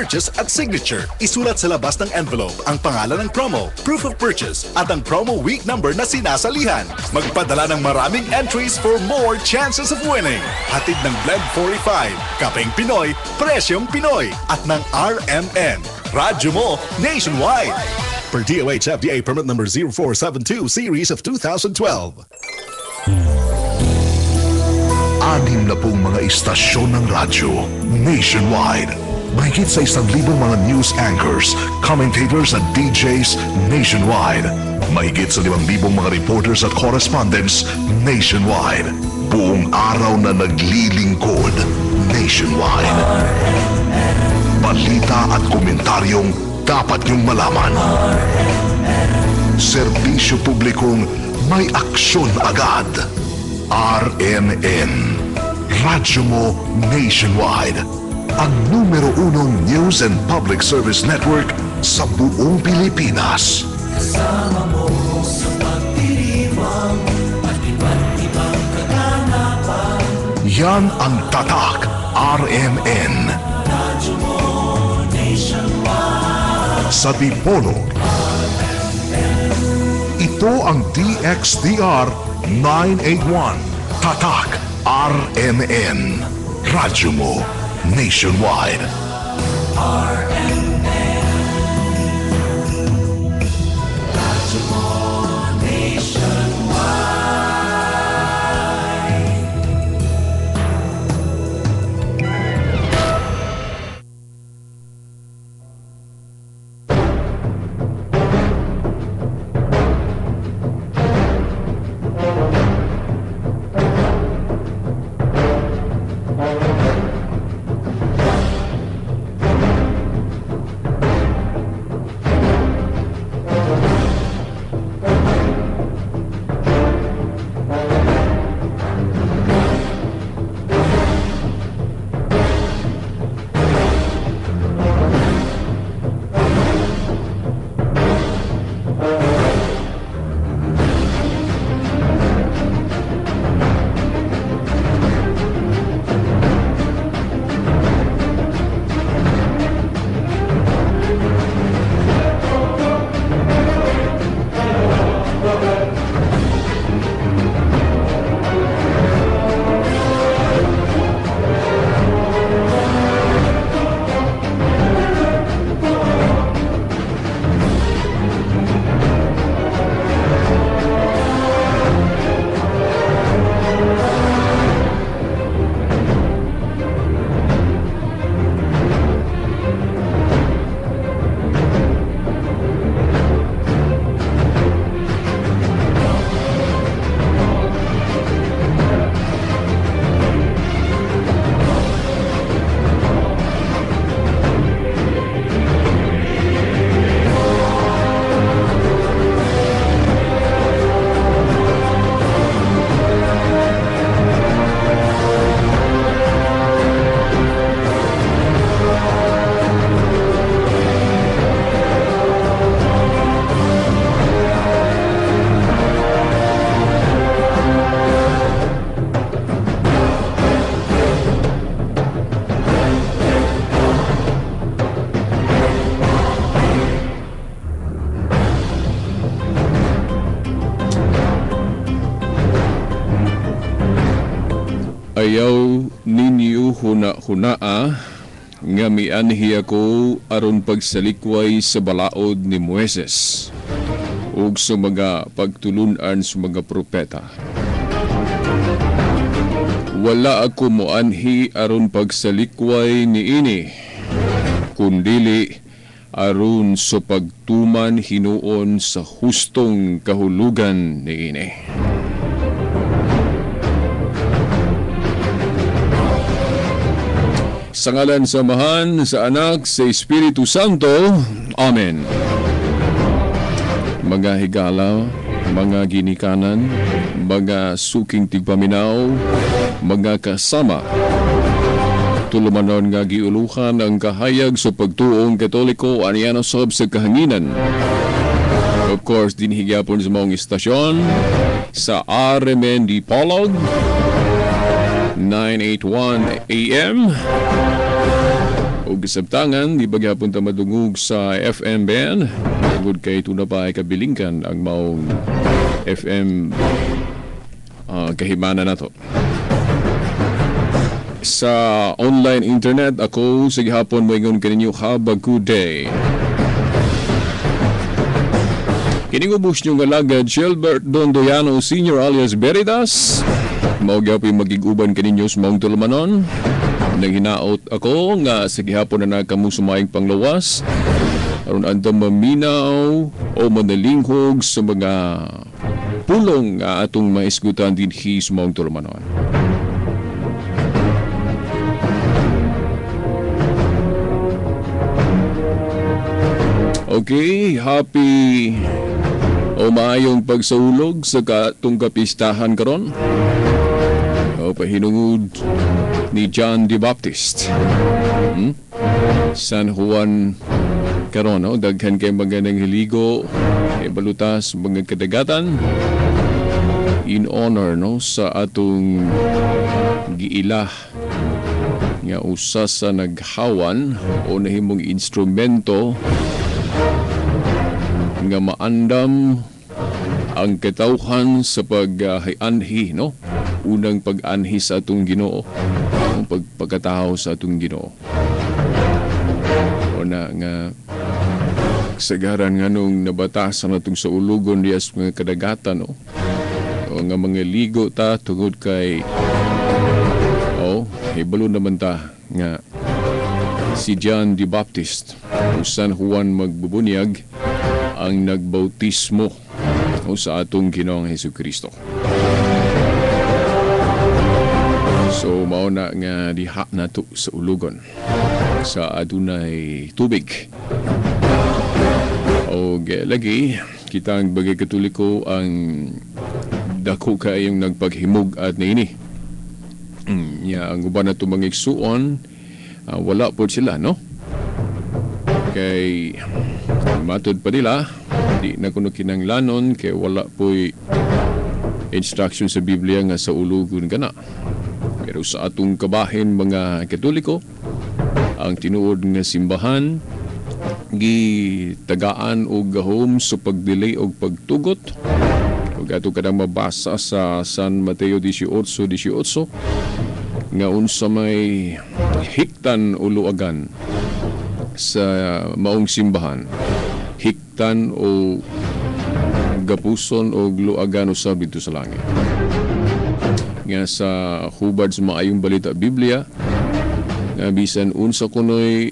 purchase at signature. Isulat sa labas ng envelope ang pangalan ng promo, proof of purchase at ang promo week number na sinasalihan. Magpadala ng maraming entries for more chances of winning. Hatid ng Blend 45, Kapeng Pinoy, Presyong Pinoy at ng RMN. Radyo mo nationwide. Per DOH FDA permit number 0472 series of 2012. 60 mga istasyon ng radyo nationwide. Mahigit sa 1,000 mga news anchors, commentators at DJs nationwide. Mahigit sa 5,000 mga reporters at correspondents nationwide. Buong araw na naglilingkod nationwide. Balita at komentaryong dapat niyong malaman. Serbisyo publikong may aksyon agad. RMN. Radyo mo nationwide. Ang numero unong news and public service network sa buong Pilipinas. Kasama mo sa pagdiriwang at iba't ibang kaganapan. Yan ang Tatak RMN. Radyo mo nationwide. Sa Dipolog. Ito ang DXDR 981. Tatak RMN. Radyo mo nationwide. RMN. Radyo mo nationwide. Ayaw ninyo huna-hunaa nga mianhi ako aron pagsalikway sa balaod ni Moises ug sa mga pagtulun-an sa mga propeta. Wala ako moanhi aron pagsalikway niini, kundili aron sa pagtuman hinuon sa hustong kahulugan niini. Sa ngalan sa Amahan, sa Anak, sa Espiritu Santo. Amen. Mga higala, mga ginikanan, mga suking tigpaminaw, mga kasama. Tulumanon nga giuluhan ang kahayag sa pagtuong Katoliko aniano sob sa kahanginan. Of course, dinhigyapon sa maong istasyon sa RMN Dipolog 981 AM Og sabtangan, di ba gyapon ta madungog sa FM band? Tungod kay tuna pa ay kabilingkan ang maong FM kahimana nato. Sa online internet, ako sa gihapon moingon kaninyo, have a good day. Kining ubos niyong alagad, Gilbert Dondoyano Sr. alias Veritas. Mao gyapon magig-uban kaninyo sa maong tulumanon. Nang hinaot ako nga sa gihapon na nakamo sumaing panglawas aron andam maminaw o manalinghog sa mga pulong nga atong maisgutan dinhi sa maong tulumanon. Okay, happy o maayong pagsaulog sa katong kapistahan karon. O pahinungod ni John the Baptist. San Juan karon, no? Daghan kay mga nanghiligo, kay balutas, mga kadagatan in honor, no, sa atong giila nga usa sa naghawan o nahimong instrumento nga maandam ang katawhan sa pag-anhi, no? Unang pag-anhi sa atong Ginoo, ang pagkatao sa atong Ginoo. O na nga sagaran nga nung nabatasan atong sa ulugon diya sa mga kadagatan, no? O nga mga ligo ta tungod kay hibalo naman ta nga si John the Baptist o San Juan magbubunyag ang nagbautismo o sa atong Ginoong Hesukristo. So mao na nga diha nato sa ulugon sa adunay tubig. Og lagi kitang bagay Katoliko ang dako kaayong nagpaghimog at niini. Ya ang uban nato mga igsuon, wala pod sila, no? Kay matod pa nila di na kuno kinanglanon kay wala po'y instruction sa Biblia nga sa ulugon kana. Pero sa atong kabahin mga Katoliko, ang tinuod nga simbahan gitagaan og gahom sa pagdili og pagtugot. Ug ato kadang mabasa sa San Mateo 18:18 nga unsa may hiktan o luagan sa maong simbahan, hiktan o gapuson o luagan usab didto sa langit. Nga sa hubad sa maayong balita Biblia nga bisan unsa kunoy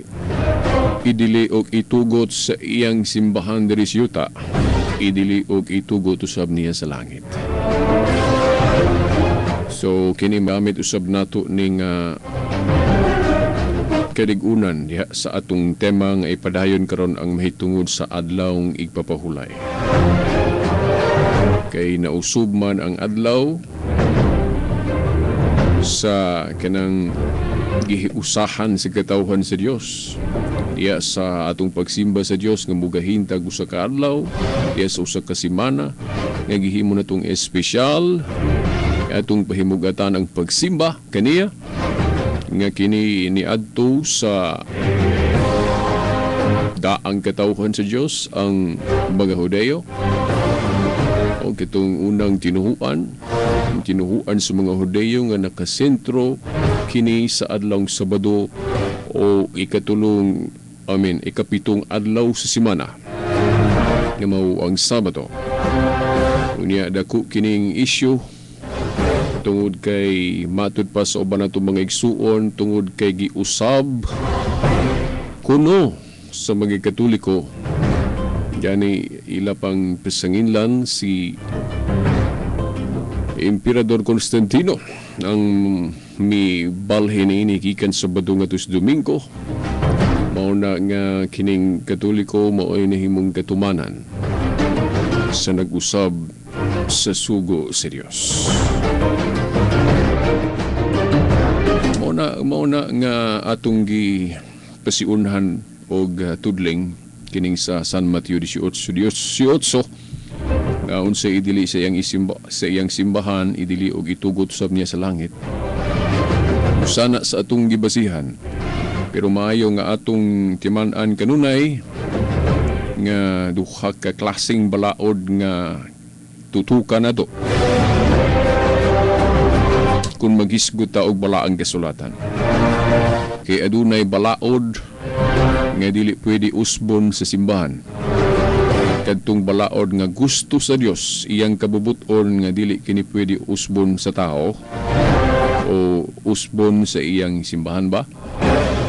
idili og itugot sa iyang simbahan diri sa yuta, idili og itugot usab niya sa langit. So kini mamit usab nato ning kadigunan diha sa atong tema nga ipadayon karon ang mahitungod sa adlawng igpapahulay. Kay nausub man ang adlaw sa kanang gihiusahan sa katawhan sa Dios. Diya sa atong pagsimba sa Dios nga mugahintag usa ka adlaw, diya sa usa ka semana nga gihimo natong espesyal atong pahimugatan ang pagsimba kaniya nga kini niadto sa daang katawhan sa Dios ang mga Hudeyo. O kitong unang tinuhuan, tinuhuan sa mga Hudeyo nga nakasentro kini sa adlawng Sabado o ikapitong adlaw sa semana nga mao ang Sabado. Unya dako kining issue tungod kay matud pa sa uban natong mga igsuon, tungod kay giusab kuno sa mga Katoliko. Yani ila pang pasanginlan si Emperador Constantino ang mibalhin niini gikan Sabado ngadto sa Domingo. Mao na nga kining Katoliko mao'y nahimong katumanan sa nag-usab sa sugo sa Dios. Mao na nga atong gipasiunhan og tudling kining sa San Mateo 18:18 nga unsay idili sa iyang sa iyang simbahan idili og itugot sab niya sa langit. Sana sa atong gibasihan Pero maayo nga atong timan-an kanunay nga duha ka klaseng balaod nga tutukan nato kung maghisgot ta og balaang kasulatan. Kay adunay balaod nga dili pwede usbon sa simbahan. Kadtong balaod nga gusto sa Dios, iyang kabubuton nga dili kini pwede usbon sa tao o usbon sa iyang simbahan ba?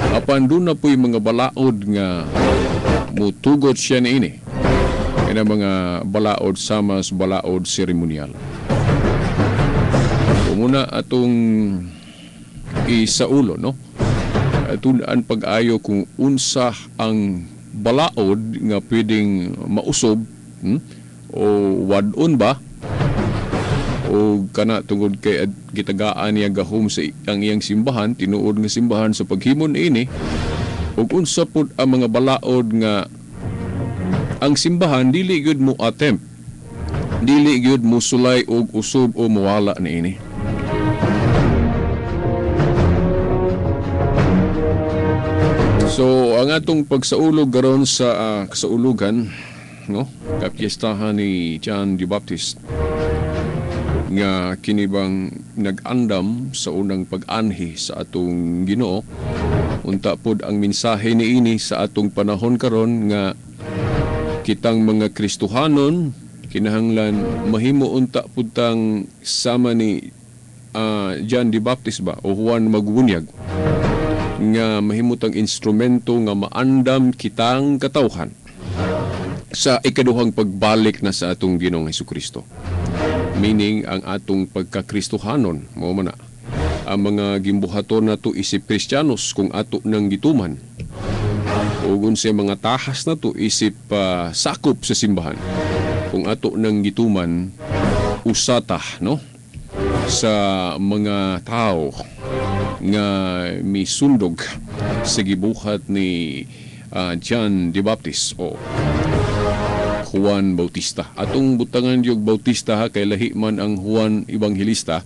Apan doon na po'y mga balaod nga mutugot siya niini. Kaya mga balaod sama sa balaod seremonial. Umuna atong isaulo, no? Atun-an pag-ayo kung unsa ang balaod nga pwedeng mausob, o wadon ba? O kana tungod kay gitagaan niya gahom sa ang iyang simbahan, tinuod nga simbahan sa paghimon ini, ug unsa pud ang mga balaod nga ang simbahan dili gyud mo attempt, dili gyud mo sulay og usob o muwala niini. So ang atong pagsaulog karon sa kasaulugan, no, kapiestahan ni John the Baptist nga kini bang nag-andam sa unang pag-anhi sa atong Ginoo, unta pod ang mensahe niini sa atong panahon karon nga kitang mga Kristohanon kinahanglan mahimo unta pud tang sama ni John the Baptist ba o Juan Magbunyag nga mahimo tang instrumento nga maandam kitang katawhan sa ikaduhang pagbalik na sa atong Ginoong Hesukristo. Meaning ang atong pagkakristohanon mao man na ang mga gimbuhaton nato isip Kristiyanos kung ato nang gituman, ug unsay mga tahas nato isip sakop sa simbahan kung ato nang gituman, usata, no, sa mga tao nga misundog sa gibuhat ni John the Baptist o Juan Bautista. Atong butangan yung Bautista ha, kay lahi man ang Juan Evangelista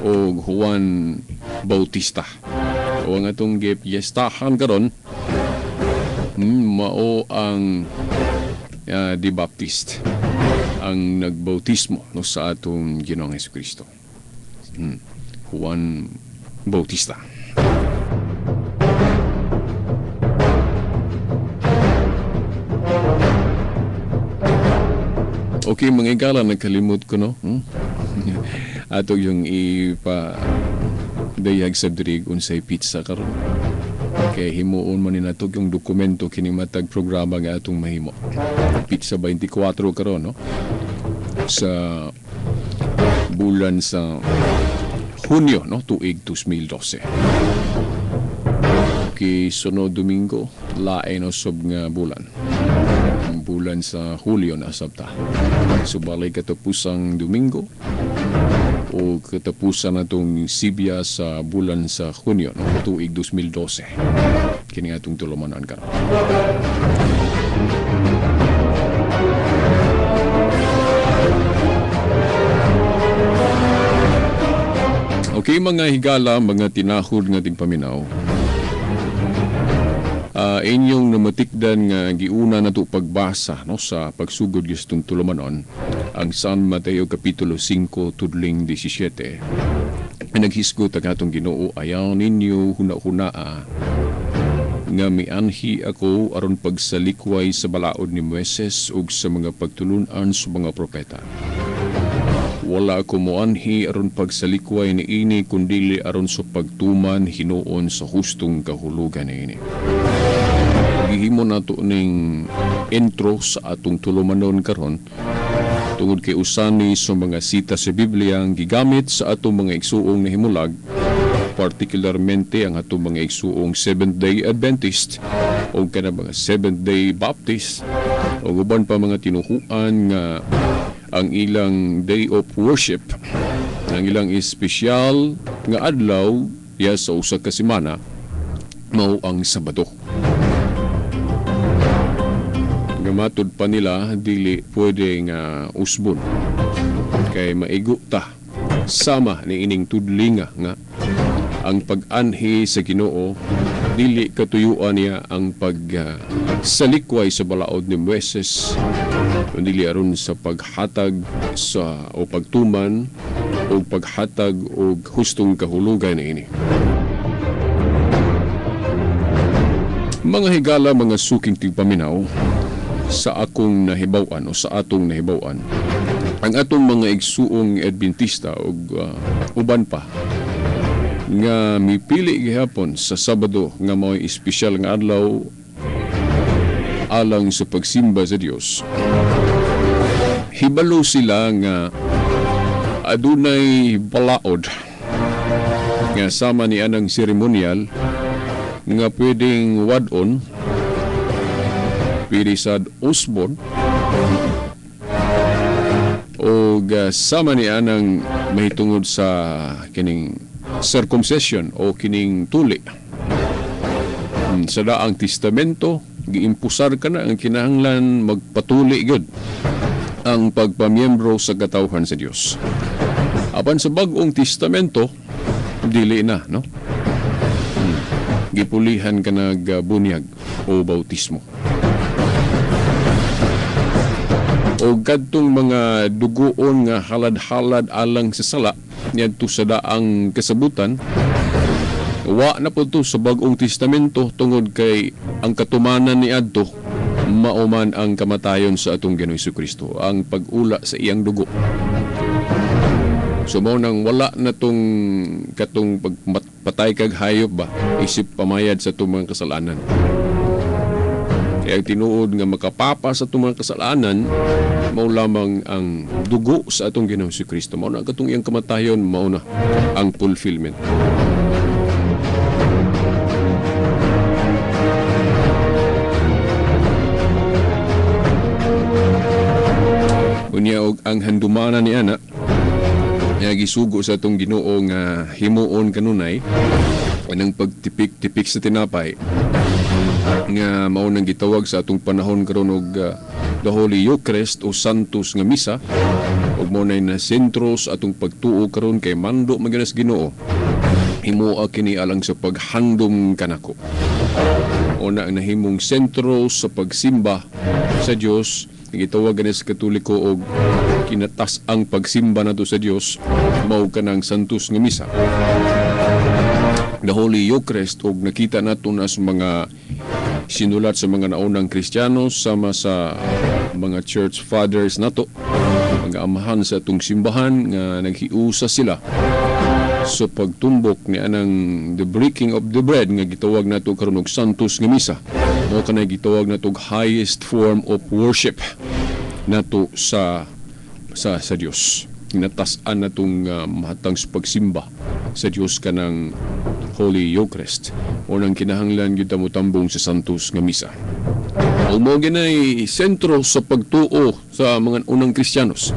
o Juan Bautista. O ang atong gipiestahan karon, mao ang the Baptist, ang nagbautismo, no, sa atong Ginoong Hesukristo. Juan Bautista. Okay, mga igala, nagkalimot ko, no? Ato yung ipa dayag sa drig unsay pizza karon. Kay himuon man ni nato yung dokumento kini matag programa nga atong mahimo. Pizza 24 karon, no? Sa bulan sa Hunyo, no, tuig 2012. Okay, sunod Domingo, lain usab nga bulan. Bulan sa Hulyo na sabta. Subalay katapusang Domingo o katapusan natong sibya sa bulan sa Hunyo, no, tuig 2012. Kini atong tulumanan karon. Okay, mga higala, mga tinahod nga tigpaminaw. Inyong namatikdan nga giuna nato pagbasa, no, sa pagsugod gistong tulumanon ang San Mateo Kapitulo 5 tudling 17. Naghisgot ang atong Ginoo, ayaw ninyo huna-hunaa nga mianhi ako aron pagsalikway sa balaod ni Moises ug sa mga pagtulun-an sa mga propeta. Wala ako moanhi aron pagsalikway niini kundili aron sa pagtuman hinuon sa hustong kahulugan niini. Gihimo nato ning intro sa atong tulumanon karon tungod kay usani sa mga sita sa Biblia ang gigamit sa atong mga igsuong nahimulag, partikularmente ang atong mga igsuong Seventh-day Adventist o kana mga Seventh-day Baptist o uban pa mga tinuhuan nga ang ilang day of worship, ang ilang espesyal nga adlaw ya sa usa ka semana mao ang Sabado. Nga matud pa nila dili pwede nga usbon kay maigo ta sama ni ining tudlinga nga ang pag-anhi sa Ginoo Dili katuyuan niya ang pagsalikway sa balaod ni Moises, kundi aron sa paghatag sa o pagtuman o paghatag og hustong kahulugan niini. Mga higala, mga suking tigpaminaw, sa akong nahibaw-an o sa atong nahibaw-an, ang atong mga igsuong Adventista og uban pa nga mipili gihapon sa Sabado nga mao'y espesyal nga adlaw alang sa pagsimba sa Dios. Hibalo sila nga adunay balaod nga sama ni anang seremonial nga pwedeng wad-on, pwede sad usbon, o sama ni anang mahitungod sa kining circumcision o kining tuli. Sa daang testamento, giimpusar ka na ang kinahanglan magpatuli gyud ang pagpamiyembro sa katawhan sa Dios. Apan sa Bag-ong Testamento, dili na, no? Gipulihan ka nagbunyag o bautismo. O kadtong mga dugoon nga halad-halad alang sa sala niadto sa daang kasabutan, wa na po to sa Bag-ong Testamento tungod kay ang katumanan ni adto mauman ang kamatayon sa atong Ginoong Jesucristo, ang pag-ula sa iyang dugo. So mao nang wala na tong katong pagpatay kag hayop ba isip pamayad sa atong mga kasalanan. Kaya ang tinuod nga makapapa sa atong mga kasalanan mao lamang ang dugo sa atong Ginoong Jesucristo. Mao na ang katong iyang kamatayon, mao na ang fulfillment. Unya og ang handumanan ni ana nga gisugo sa atong Ginoo nga himuon kanunay anang pagtipik-tipik sa tinapay nga mao nang gitawag sa atong panahon karon og the Holy Eucharist o Santos nga Misa, ug mao nay na sentro sa atong pagtuo karon kay mando man gyud sa Ginoo. Himoa kini alang sa paghandom kanako. Una ang nahimong sentro sa pagsimba sa Dios, gitawag gani sa Katoliko og kinatas ang pagsimba nato sa Dios, mao kanang Santos nga Misa, the Holy Eucharist. Og nakita nato na sa mga sinulat sa mga naunang Kristiyano sama sa mga church fathers nato, mga amahan sa atong simbahan nga naghiusa sila sa pagtumbok ni anang the breaking of the bread nga gitawag nato karon og Santos nga Misa. Mao kanay gitawag nato og highest form of worship nato sa Dios. Ginatas-an natong mahatang sa pagsimba sa Dios kanang Holy Eucharist. O nang kinahanglan gyud ta motambong sa Santos nga Misa. O mao ginay sentro sa pagtuo sa mga unang Kristiyanos.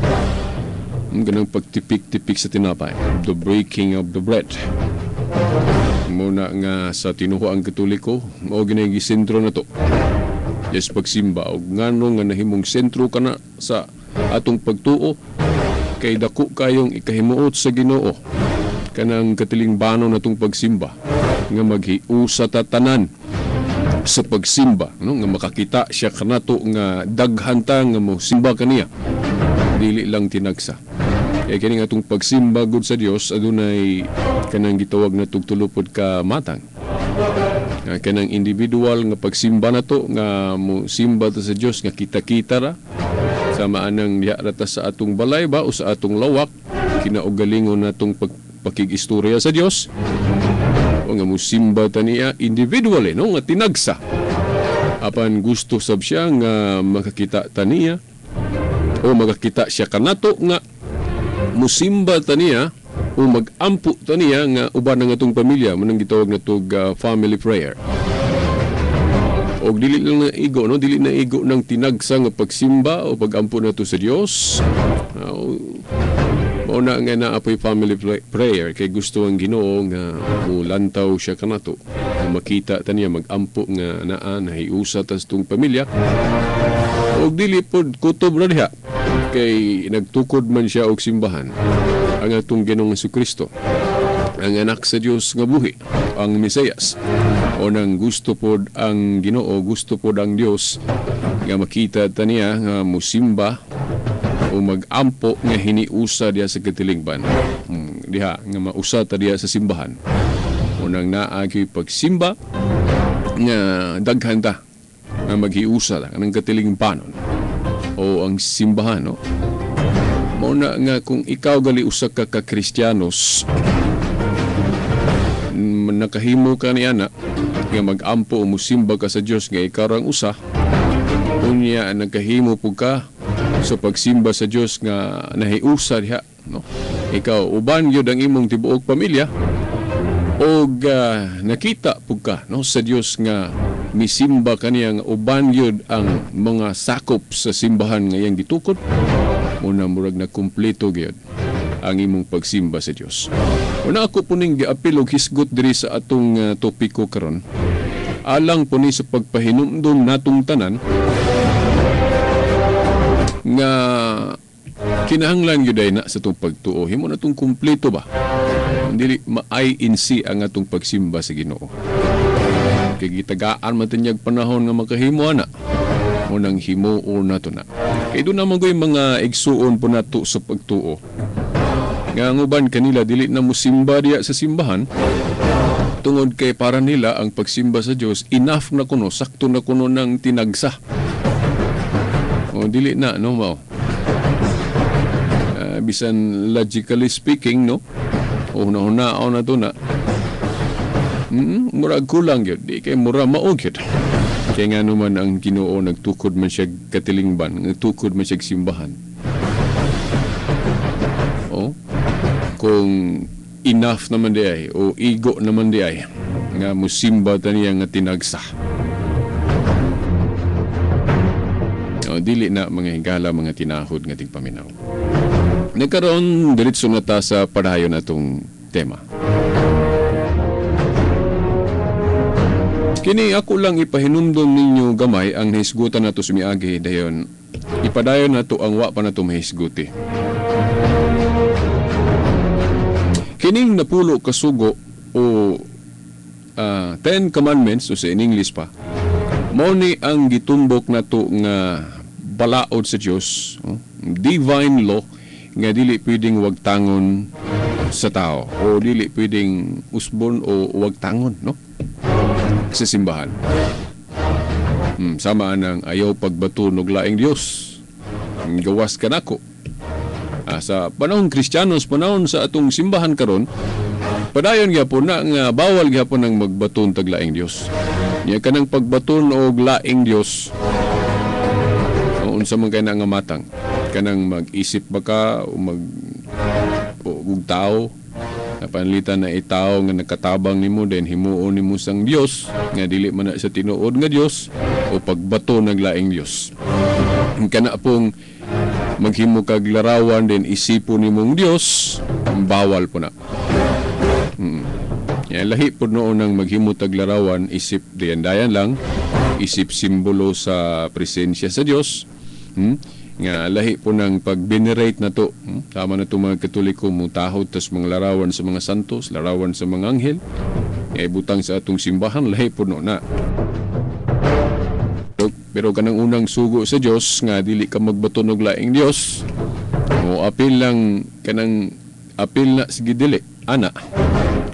Ang ganang pagtipik-tipik sa tinapay, the breaking of the bread. Muna nga sa tinuhuang Katoliko, mao ginay gisentro na to. Yes, pagsimba og ngano nga nahimong sentro kana sa atong pagtuo kay dako kayong ikahimuot sa Ginoo kanang katilingbanon natong pagsimba nga maghiusa ta tanan sa pagsimba, no, nga makakita siya kanato nga daghan ta nga mosimba kaniya, dili lang tinagsa. Kaya kini nga atong pagsimba gud sa Dios adunay kanang gitawag na tugtulupod ka matang. Kanang individual nga pagsimba nato nga mosimba ta sa Dios nga kita-kita ra sama anang diha ra ta sa atong balay ba o sa atong lawak, kinaugalingon natong pagpakigistorya sa Dios o nga mosimba ta niya individually, no, nga tinagsa. Apan gusto sab siya nga makakita ta niya o makakita siya kanato nga musimba ta niya o magampo ta niya nga uban ang atong pamilya, manang gitawag natog family prayer. Og dili lang na igo, no, dili na igo ng tinagsa nga pagsimba o pagampo nato sa Dios. Mao na nga naa poy family prayer kay gusto ang Ginoo nga mulantaw siya kanato, makita ta niya magampo nga naa nahiusa ta sa atong pamilya. Og dili pod kutob ra diha kay nagtukod man siya og simbahan ang atong Ginoong Jesucristo. Ang anak sa Dios nga buhi, ang Mesiyas. O nang gusto pod ang Ginoo, gusto pod ang Dios nga makita ta niya nga musimba o magampo nga hiniusa diha sa katilingban. Diha nga mausa ta diha sa simbahan. Unang naa gyud pagsimba nga daghan ta nga maghiusa ta kanang katilingbanon o ang simbahan, no? Mao na nga kung ikaw gali usa ka ka Kristiyanos, nakahimo ka niya na nga magampo o musimba ka sa Dios nga ikaw rang usa, unya nagkahimo pug ka sa pagsimba sa Dios nga nahiusa diha, no? Ikaw uban gyud ang imong tibuok pamilya og nakita pug ka, no, sa Dios nga misimba kaniya nga uban gyud ang mga sakop sa simbahan nga iyang gitukod, una murag na kumpleto gyud ang imong pagsimba sa Dios. Una ako po ning giapil og hisgot diri sa atong topiko karon. Alang po ni sa pagpahinumdom natong tanan nga kinahanglan gyud ay na sa atong pagtuo. Himo na tong kumpleto ba? Dili ma-INC ang atong pagsimba sa Ginoo. Kay gitagaan man tinyag panahon nga makahimo ana. Unang himuon nato na. Kay doon naman ko'y mga igsuon po nato sa pagtuo. Nga ang uban kanila dili na musimba diya sa simbahan tungod kay para nila ang pagsimba sa Dios enough na kuno, sakto na kuno ng tinagsa. O dili na, no, mao. Bisan logically speaking, no, o huna-hunao na to na. Murag kulang yun, di kay mura mao gyud. Kaya nga naman ang Ginoo nagtukod man siya katilingban, nagtukod man siya simbahan. O, kung enough naman di ay, o igo naman di ay, nga musimba ta niya nga tinagsa. O, dili na mga higala, mga tinahod nga tigpaminaw. Nagkaroon, diretso na ta sa padayon atong tema. Kini ako lang ipahinumdom ninyo gamay ang nahisgutan nato sumiagi dayon. Ipadayon nato ang wa pa nato mahisguti. Kining napulo ka sugo o 10 Commandments o sa in English pa. Mao ni ang gitumbok nato nga balaod sa Dios, oh, divine law nga dili pwedeng wagtangon sa tao o dili pwedeng usbon o wagtangon, no? Sa simbahan. Sama ang ayaw pagbato og laing Dios. Gawas kanako. Sa panahon Kristiyanos, panahon sa atong simbahan karon, padayon gyapon na nga bawal gyapon ang magbaton tag laing Dios. Nya kanang pagbaton og laing Dios, unsa man kay na nga matang, kanang mag-isip ba ka o mag og tao, napanlitan na itaw nga nakatabang nimo then himuon nimo sang Dios nga dili man na sa tinuod nga Dios o pagbato ng laing Dios. Kana pong maghimo kag larawan then isipon nimong Dios, bawal po na. Yan, lahi po noon ang maghimo tag larawan isip dayan-dayan lang, isip simbolo sa presensya sa Dios. Nga lahi po ng pag-venerate na to. Tama na to mga Katoliko, mutahod tas mga larawan sa mga santos, larawan sa mga anghel, nga ibutang sa atong simbahan, lahi po no na. Pero kanang unang sugo sa Dios nga dili ka magbaton og laing Dios, o apil lang kanang apil na sige dili ana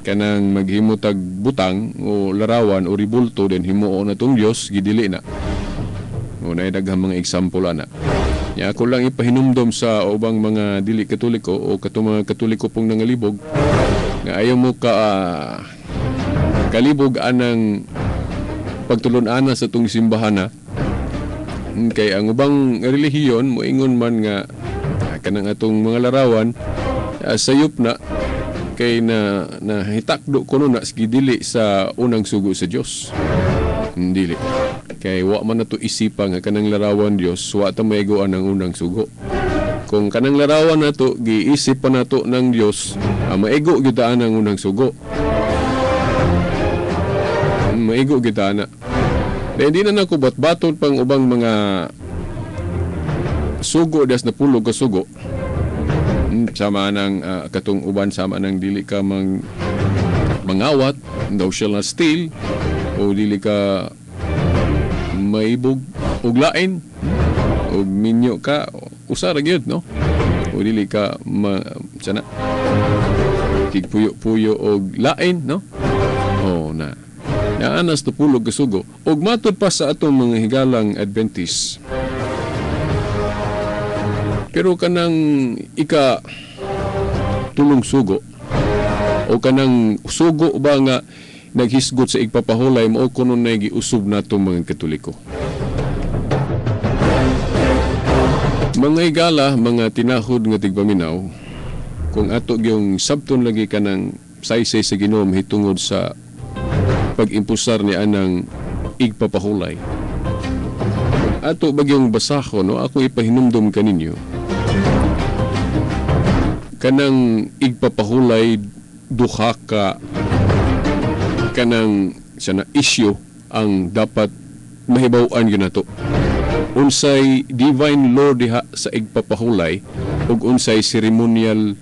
kanang maghimo tag butang o larawan o ribulto then himuon na tong Dios, gidili na. O naay daghang mga example ana. Ya, ako lang ipahinumdom sa ubang mga dili Katoliko o katong mga Katoliko pong nangalibog nga ayaw mo ka kalibog anang pagtulon-ana sa tong simbahan na. Kay ang ubang relihiyon moingon man nga kanang atong mga larawan sayop na kay na nahitakdo kuno na sige dili sa unang sugo sa Dios. Dili. Kay wa man nato isipa nga kanang larawan Dios, wa ta maegoan ang unang sugo. Kung kanang larawan nato giisip pa nato ng Dios, maigo gyud ta ang unang sugo. Maigo gyud ta ana. Dahil di na nako batbaton pang ubang mga sugo das na pulo ka sugo. Sama nang katong uban sama nang dili ka mang mangawat, thou shall not steal, o dili ka maibog og lain, og minyo ka, usa ra gyud, no? O dili ka ma, sana tigpuyo-puyo og lain, no? O na naanas to pulog kasugo. Og matud pa sa atong mga higalang Adventist, pero kanang ika tulong sugo o kanang sugo ba nga naghisgot sa igpapahulay, mao kuno na giusub nato mga Katoliko. Mga higala, mga tinahod nga tigpaminaw, kung ato gyung sabton lagi kanang saysay sa Ginoo hitungod sa pag-impusar ni anang igpapahulay, ato bagyong basahon, no, ako ipahinumdom kaninyo kanang igpapahulay duha ka kanang sana issue ang dapat mahibaw-an gyud nato. Unsay divine law diha sa igpapahulay ug unsay ceremonial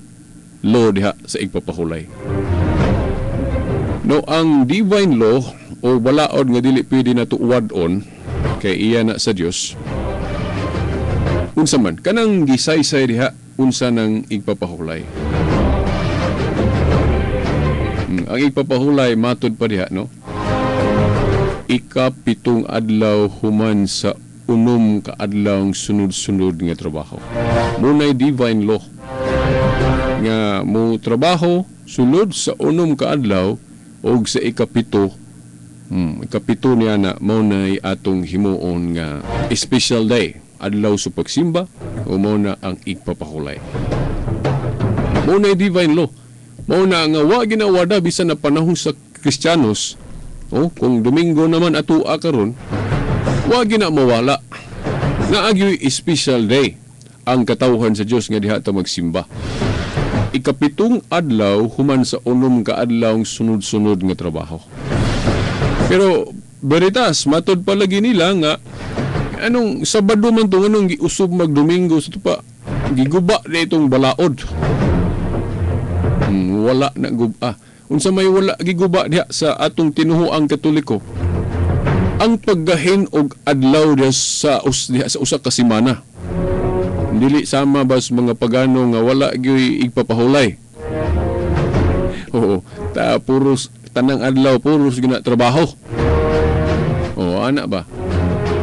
law diha sa igpapahulay. No, ang divine law o balaod nga dili pwede nato wad-on kay iya na sa Dios. Unsa man kanang gisaysay diha unsa nang igpapahulay. Ang igpapahulay matud pa diha, no? Ikapitong adlaw human sa unom ka adlaw sunod-sunod nga trabaho. Munay divine law nga mo trabaho sulod sa unom ka adlaw og sa ikapito, ikapito niya na mao nay atong himuon nga special day, adlaw sa pagsimba, o mao na ang igpapahulay. Mao nay divine law. Mao na nga wa ginawada bisan na panahon sa Kristiyanos, oh, kung Domingo naman atua karon, wa gina mawala. Naagyoy special day ang katawhan sa Dios nga diha ta magsimba. Ikapitong adlaw human sa unom ka adlaw sunod-sunod nga trabaho. Pero veritas matud pa lagi nila nga anong Sabado man to, anong giusog magdomingo sa tupa, giguba na itong balaod. Wala na guba. Unsa may wala giguba diha sa atong tinuhuang Katoliko? Ang paggahin og adlaw diha sa diha sa usa ka semana. Dili sama bas mga pagano nga wala gyoy igpapahulay. Oo, ta puros tanang adlaw puros gina trabaho. Oo, ana ba?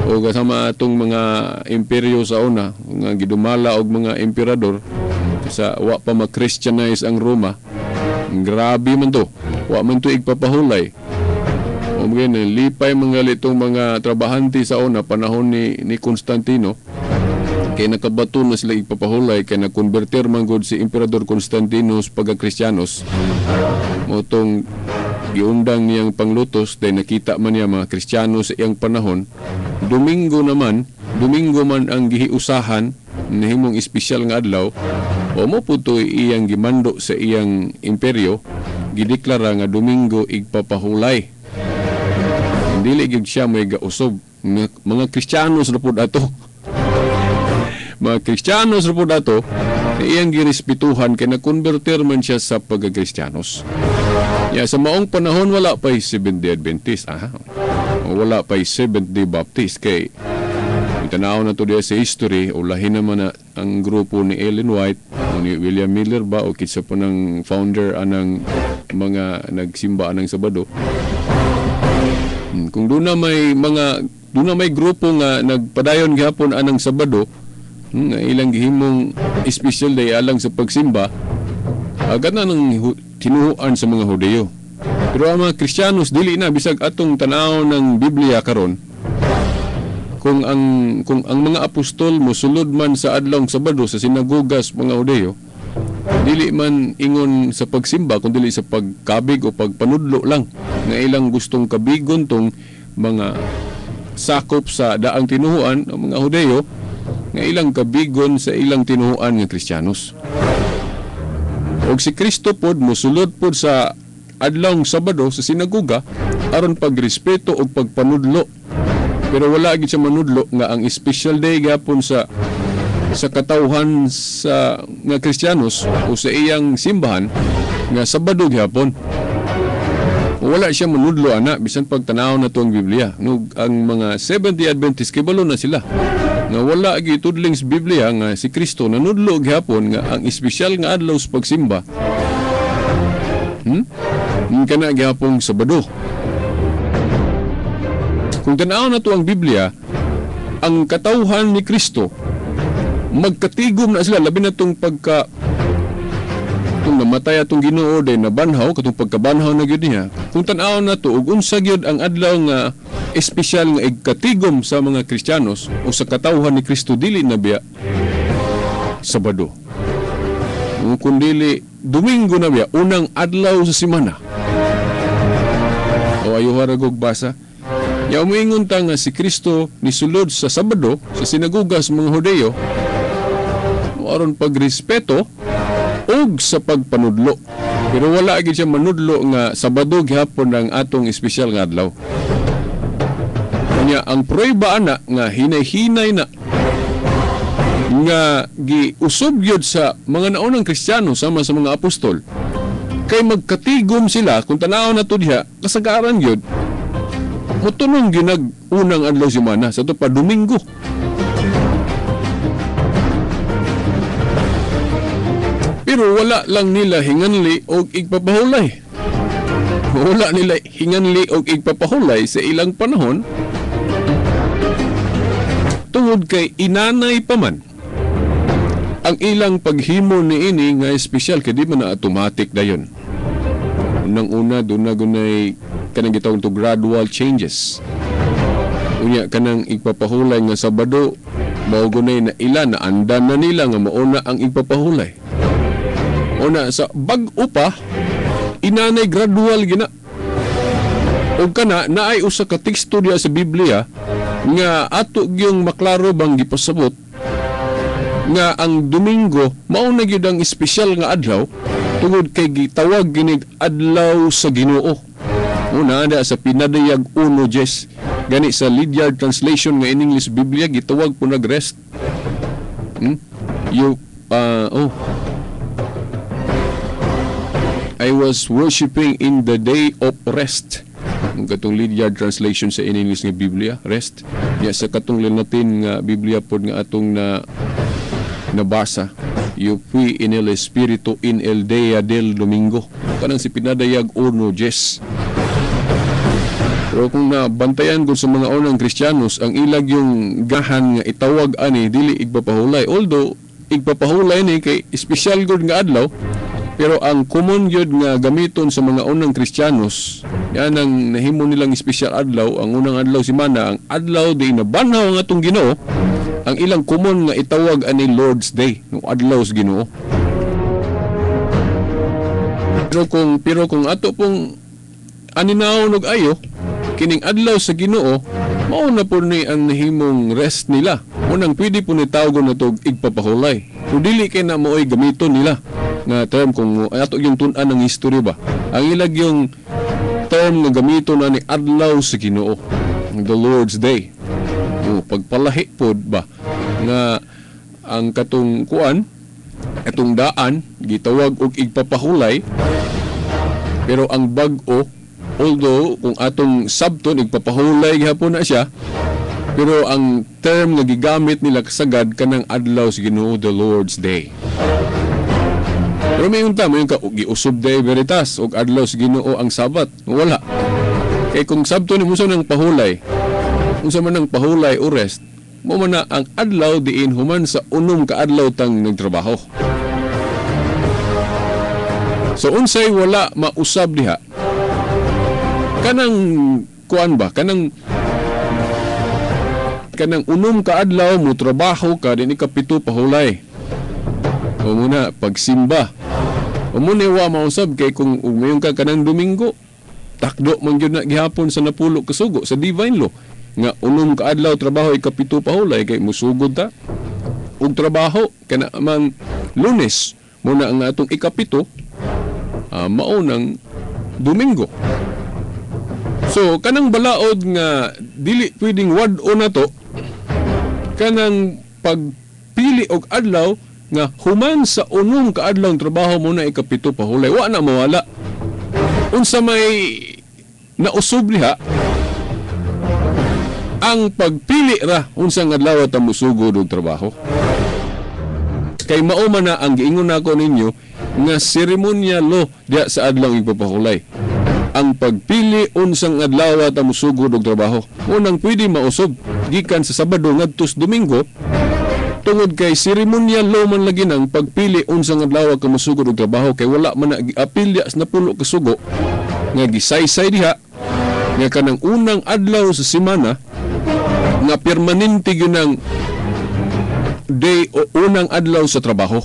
O kasama atong mga imperyo sa una nga gidumala og mga emperador sa wa pa ma-Christianize ang Roma. Grabe man to. Wa man to igpapahulay. O mga lipay mga litong mga trabahante sa una panahon ni Constantino. Kay nakabato na sila igpapahulay kay nakonverter man gud si Emperador Constantino sa pagka-Kristiyanos. Motong giundang niyang panglutos dahil nakita man niya mga Kristiyano sa iyang panahon. Domingo naman, Domingo man ang gihiusahan nahimong espesyal nga adlaw. O mo putoy iyang gimando sa iyang imperyo, gideklara nga Domingo igpapahulay. Dili gyud siya may gausog. Mga Kristiyanos na pud ato. Mga Kristiyanos na pud ato, iyang girespetuhan kay nakonverter man siya sa pagka-Kristiyanos. Ya, sa maong panahon wala pa'y Seventh-day Adventist, aha. Wala pa'y Seventh-day Baptist kay itanaw na to diya sa history, o lahi naman na ang grupo ni Ellen White o ni William Miller ba o kitsa po ng founder anang mga nagsimba anang Sabado. Kung doon na may mga doon na may grupo nga nagpadayon gihapon anang Sabado, nga ilang gihimong special day alang sa pagsimba, agad na nang tinuhuan sa mga Hudiyo. Pero ang mga Kristiyanos dili na bisag atong tan-aw ng Biblia karon. Kung ang mga apostol mosulod man sa adlong Sabado sa sinagogas mga Hudiyo, dili man ingon sa pagsimba kun dili sa pagkabig o pagpanudlo lang nga ilang gustong kabigon tong mga sakop sa daang tinuhuan ng mga Hudiyo nga ilang kabigon sa ilang tinuhuan nga Kristiyanos. Og si Kristo pod mosulod pod sa adlong Sabado sa sinagoga aron pagrespeto og pagpanudlo. Pero wala gid siya manudlo nga ang special day gapon sa katawhan sa nga Kristiyanos o sa iyang simbahan nga Sabado gihapon. Wala siya manudlo ana bisan pagtanaw na to ang Biblia. No, ang mga Seventh-day Adventist kibalo na sila nga wala gitudling sa Biblia nga si Kristo nanudlo gihapon nga ang espesyal nga adlaw sa pagsimba kana gihapong Sabado. Kung tanaw na to ang Biblia, ang katawhan ni Kristo magkatigom na sila, labi na tong pagka kung namatay atong Ginoo day nabanhaw, katong pagkabanhaw na gyud niya. Kung tan-aw na to ug unsa gyud ang adlaw nga espesyal nga igkatigom sa mga Kristiyanos o sa katawhan ni Kristo, dili na biya Sabado. Kung dili Domingo na biya, unang adlaw sa semana. O ayuha ra gog basa. Ya umiingon ta nga si Kristo nisulod sa Sabado sa sinagoga sa mga Hudeyo aron pagrespeto og sa pagpanudlo. Pero wala gyud siya manudlo nga Sabado gihapon ang atong espesyal nga adlaw. Unya ang prueba ana nga hinay-hinay na nga giusob gyud sa mga naunang Kristiyano sama sa mga apostol, kay magkatigom sila. Kung tan-aw na to diha, kasagaran gyud motunong ginag unang adlaw semana sa to pa Domingo. Pero wala lang nila hinganli og igpapahulay. Wala nila hinganli og igpapahulay sa ilang panahon tungod kay inanay pa man ang ilang paghimo niini nga espesyal, kay di man na automatic dayon. Unang-una doon na gunay kanang gitawag to gradual changes. Unya kanang igpapahulay nga Sabado, mao gunay na ila na andan na nila nga mauna ang igpapahulay. Una sa bag-o pa, inanay gradual gina. Og kana naay usa ka teksto diha sa Biblia nga ato gyung maklaro bang gipasabot nga ang Domingo mao na gyud ang espesyal nga adlaw tungod kay gitawag ginig adlaw sa Ginoo. Una na sa Pinadayag 1:10. Gani sa Lydiard translation nga in English Biblia gitawag po nag rest. I was worshiping in the day of rest. Ang katong Lydiard translation sa in English nga Biblia, rest. Ya sa katong Latin nga Biblia pod nga atong na nabasa, yo fui in el espiritu in el día del domingo. Kanang si Pinadayag 1:10. Pero kung nabantayan ko sa mga unang Kristiyanos, ang ilag yung gahan nga itawag ani dili igpapahulay. Although igpapahulay ni kay espesyal gud nga adlaw, pero ang common gyud nga gamiton sa mga unang Kristiyanos, yan ang nahimo nilang espesyal adlaw, ang unang adlaw semana, ang adlaw di nabanhaw ang atong Ginoo, ang ilang common nga itawag ani Lord's Day, no adlaw sa Ginoo. Pero kung ato pong aninaw og ayo kining adlaw sa Ginoo, mao na po ni ang nahimong rest nila. Unang pwede po ni tawgon na to igpapahulay. Kung dili kay na mao'y gamiton nila nga term, kung ato yung tun-an ng history ba, ang ilag yung term nga gamiton na ni adlaw sa Ginoo, the Lord's Day. O, pagpalahi pod ba nga ang katong kuan atong daan gitawag og igpapahulay, pero ang bag-o, although kung atong sabton igpapahulay gihapon na siya, pero ang term nga gigamit nila kasagad kanang adlaw sa Ginoo, the Lord's Day. Pero may unta, may ka giusob day veritas og adlaw sa Ginoo ang Sabat. Wala. Kay kung sabton nimo sa nang pahulay, unsa man ang pahulay o rest, mo man na ang adlaw diin human sa unom ka adlaw tang nagtrabaho. So unsay wala mausab diha? Kanang kuan ba? Kanang unom ka adlaw mo trabaho ka din ikapito pahulay. O muna pagsimba. O muna wa mausab kay kung umayon ka kanang Domingo, takdo man gyud na gihapon sa napulo kasugo sa divine law nga unom ka adlaw trabaho ikapito pahulay kay musugod ta og trabaho kana mang Lunes muna ang atong ikapito, mao nang Domingo. So kanang balaod nga dili pwedeng wad-o na to, kanang pagpili og adlaw nga human sa unom ka adlaw trabaho mo na ikapito pahulay, wa na mawala. Unsa may Nausub diha ang pagpili ra unsang adlaw ta mosugod og trabaho. Kay mao man na ang giingon nako ninyo nga seremonya law diha sa adlaw igpapahulay. Ang pagpili unsang adlaw ta mosugod og trabaho. Unang pwede mausub gikan sa Sabado ngadto sa Domingo tungod kay seremonyal law man lagi nang pagpili unsang adlaw ka mosugod og trabaho kay wala man na giapil diha sa napulo ka sugo nga gisaysay diha nga kanang unang adlaw sa semana nga permanente gyud ang day o unang adlaw sa trabaho.